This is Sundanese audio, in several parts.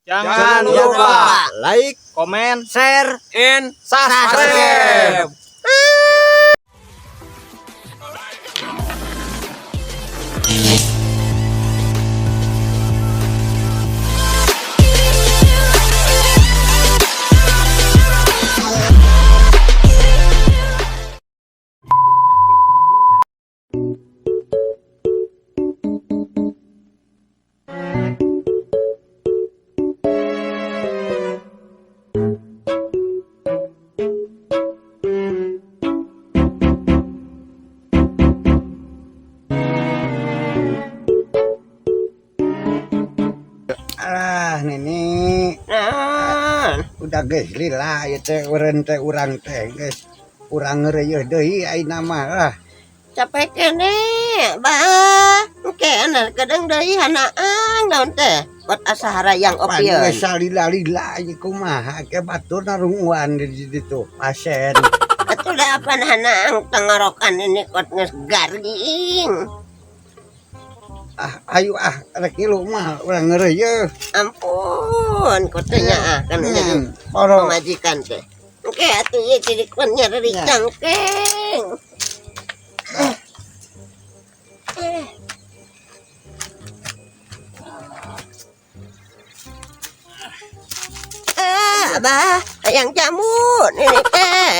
Jangan lupa like, komen, share, and subscribe. subscribe. Ah, Nini, Nah, udah geus lila ieu teh eureun teh urang teh geus urang ngeureuyeuh deui ayeuna mah lah. Capek keneh, bah. Engke anak kadang deui hanaang naon teh. Buat asa harayang Pan opieun. geus salila-lila ieu kumaha ke batur narunguan di ditu pasien. Atuh da apan hanaang tenggorokan ini kot geus garing. Ah, ayo ah, rek ngilu mah urang ngeureuyeuh. Ampun, kotanya ah kan jadi Poro. pamajikan teh. Engke atuh ieu cirikon nyeri Ya. cangkeng. Eh. Ah, Abah, hayang jamu ini teh.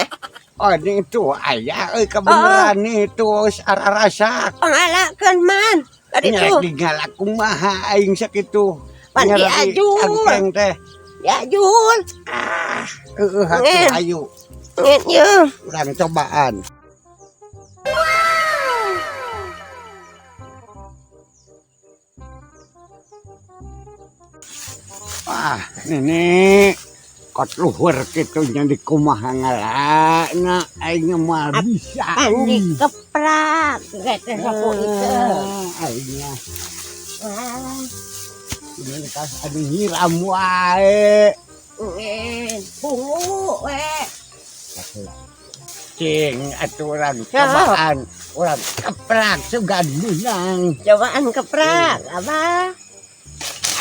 Oh, ini itu aya euy kebeneran nih itu geus ararasak. Pangalakeun man. Tadi Nya tuh digalak kumaha aing sakitu. Pan Nyeri diajul. cangkeng teh. Diajul. Heeh, atuh Ngen. ayo Ngen ye. urang cobaan. Wah, ini kot luhur kitu nya di kumaha ngalana aing mah bisa. Pan dikeprak teh sapu itu. Aing mah Ah, ini kas anu nyiram wae. ngen bungu we. Cing atuh urang Ya. cobaan, urang keprak sugan meunang. Cobaan keprak, Abah.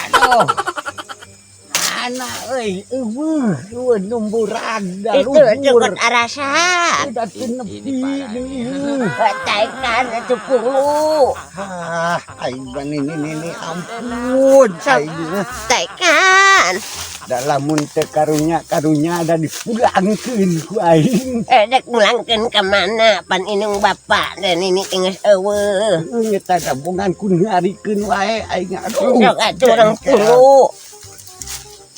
Aduh. Anak euy, eueuh, eueuh numburag da Itu luhur. cukup arasa. Udah teu nepi deui. Taikan itu pungu. Ah, aing mah nini nini ampun aing mah. Taikan. Da lamun teu karunya karunya da dipulangkeun ku aing. Eh, dek mulangkeun ka mana pan inung bapak dan ini geus eueuh. Heuh nyeta gabungan ku nyarikeun wae aing aduh. Sok atuh urang pungu.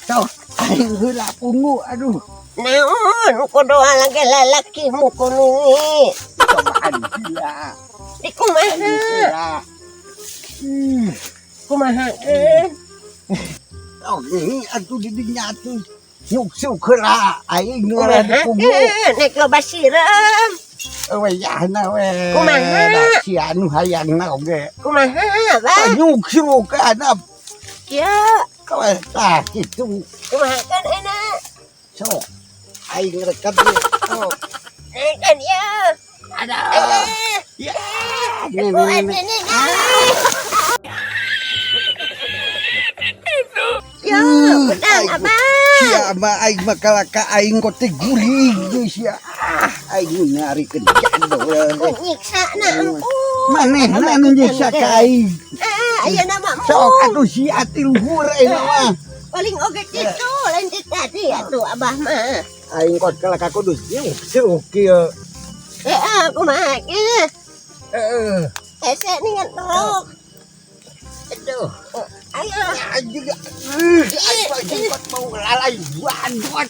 Sok aing heula pungu aduh. Naon kudu lagi lalaki mu kunungi. Cobaan heula. Di kumaha? Heula. Kumaha keun? Oh, ini atuh di dinya atuh. Nyuksuk heula aing nu Kumaha di pungu. keun? Nek loba sireum. Wayahna we. Kumaha? Da si anu hayangna oge. Kumaha, Bah? Nyuksuk kana Ya, kawe tah kitu. kumaha keun enak? Sok aing rek ka dieu. Sok. Naikkan ya. Ada. Eh, Ya. buat ini nah. Ya, pedang abang. Sia mah aing mah kalaka aing kok teh guling deui sia. Ah, aing nyarikeun jadol. Ku nyiksa na ampun. Manehna nu nyiksa ka aing. Ah, aya nama Sok atuh sia ti luhur aing mah. Paling oge kitu lain ti tadi atuh abah mah. Aing kot kalaka kudu nyuksuk kieu. Eh, ah, kumaha kieu? Heeh. Hese ningan teruk. Aduh. Ayo. Anjing. Aing mah jengkot mau lalai wadot.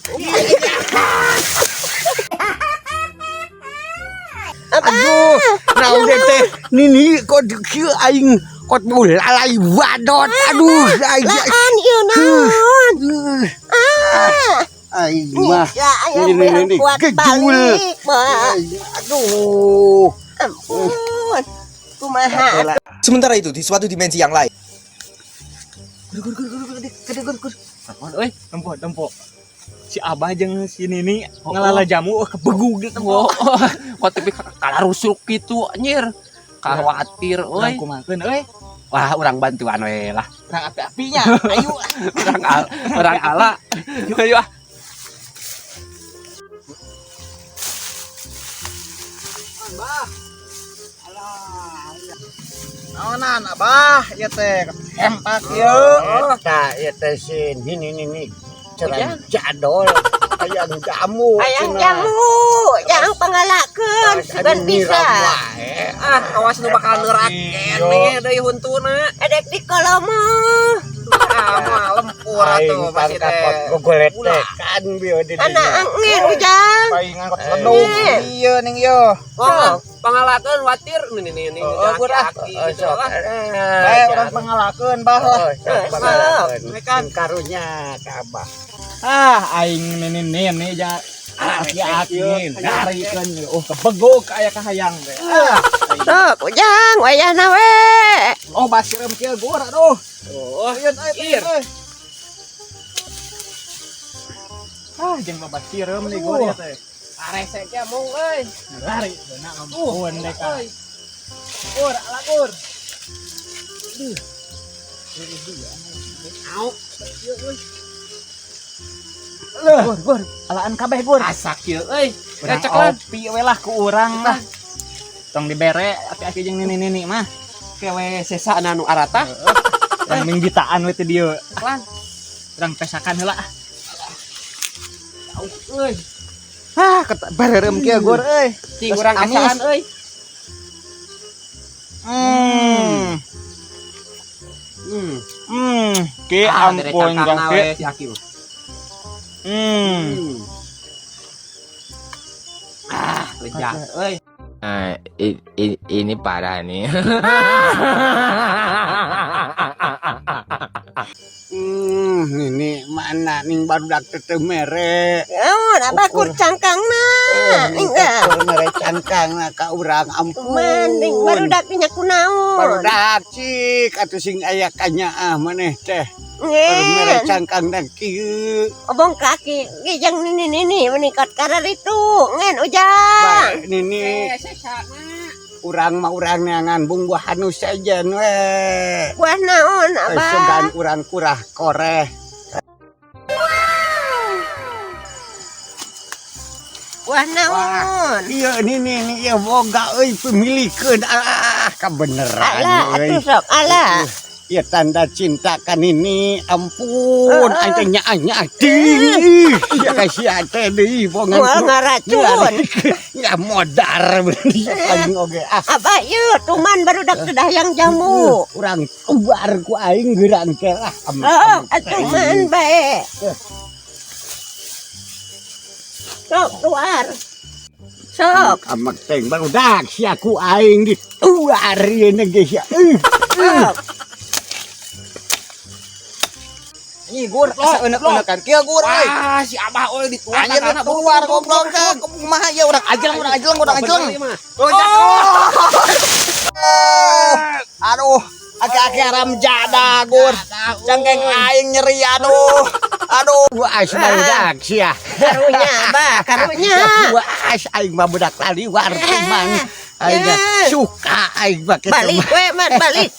Abah. Aduh, naon teh nini kot kieu aing kot mau lalai wadot. Aduh, aing. Laan ieu naon? Ah. Aing mah. Nyiksa aya Ini, ini, yang ini, kuat kejul. balik, Pak. Aduh. Ampun. Kumaha Sementara itu di suatu dimensi yang lain. Naon euy, nempo nempo. Si Abah jeung si Nini ngalala jamu kebegug gitu. Oh, kok tapi kalah rusuk gitu anjir. Khawatir Urang euy. kumahakeun euy. Wah, urang bantuan we lah. Urang api-apinya. Ayo. Urang ala. Ayo ah. Bah. Naonan abah ieu teh hempak ieu. Eta ieu teh si nini nini cerang jadol hayang jamu. Hayang jamu, jangan pangalakeun sugan bisa. Ah, kawas nu bakal neurak keneh deui huntuna. Edek di kolomo. Ah, mah lempur atuh masih teh. Gogoletekan bieu di Anak angin ujang. Paingan kot ledung. Iya ning ieu. Oh, pangalakeun watir nih nih nih. Oh, gurah. Gitu lah. Bae urang pangalakeun bah lah. Kan karunya ka abah. Ah, aing nini nini ja aki-aki narikeun oh kebegok aya kahayang teh. Ah, Sok ujang wayahna we. oh basireum kieu gur aduh. Oh, Ayeun euy. Ah, jeung loba sireum nih gur ya teh. Arese ge mung euy. Lari beuna ampun deh ka. Gur, ala gur. Au. Gur, gur, alaan kabeh gur. Asak ieu euy. Urang Ceklan. opi we lah ku urang lah. Tong dibere aki-aki jeung nini-nini mah. Kewe sesana nu aratah. Urang minggitaan we teh dieu. Ceklan. Urang pesakan heula. Jauh euy. Ah, bareureum kieu gur euy. Cing urang asaan euy. Ki ampun jang ki. Si Aki mah. Ah, lejat euy. Nah, ini parah nih. Nini mana ning barudak teu mere. Naon abah kur cangkangna. Enggak. Ukur mere cangkangna ka urang ampun. Mending barudak nya kunaon. Barudak cik atuh sing aya kanyaah maneh teh. Baru mere Ngen. cangkangna kieu. Obong kaki gijang nini nini meningkat karar itu ngen ujang. Bae nini urang mah urang neangan bungbuah anu sejen we. Buah naon abah. Sugan urang kurah koreh. Buah naon. Iya nini nih ieu boga euy pemilikeun ah kabeneran Ala euy. atuh sok ala. Ya tanda cinta kan ini ampun aing teh nyaah-nyaah ding. Ya ka sia teh deui bongan. Moal ngaracun. Ya modar bener aing oge ah. Abah ieu tuman barudak teh hayang jamu. Urang tubar ku aing geurang teh lah. Sok atuh man bae. Sok tuar. Sok. Amak teh barudak sia ku aing dituar ieu ge sia. Sok. Ih, gur, asa euneuk-eunekan kieu gur euy. Wah, si Abah euy dituar. Anjir keluar goblok teh. Kumaha ieu urang ajeleng urang ajeleng urang ajeleng. Oh, aduh, aki-aki haram jadah gur. Cangkeng aing nyeri aduh. Aduh. Puas barudak sia. Karunya abah, karunya. Puas aing mah budak laliwar kuman. Aing suka aing mah kitu. Balik we man, balik.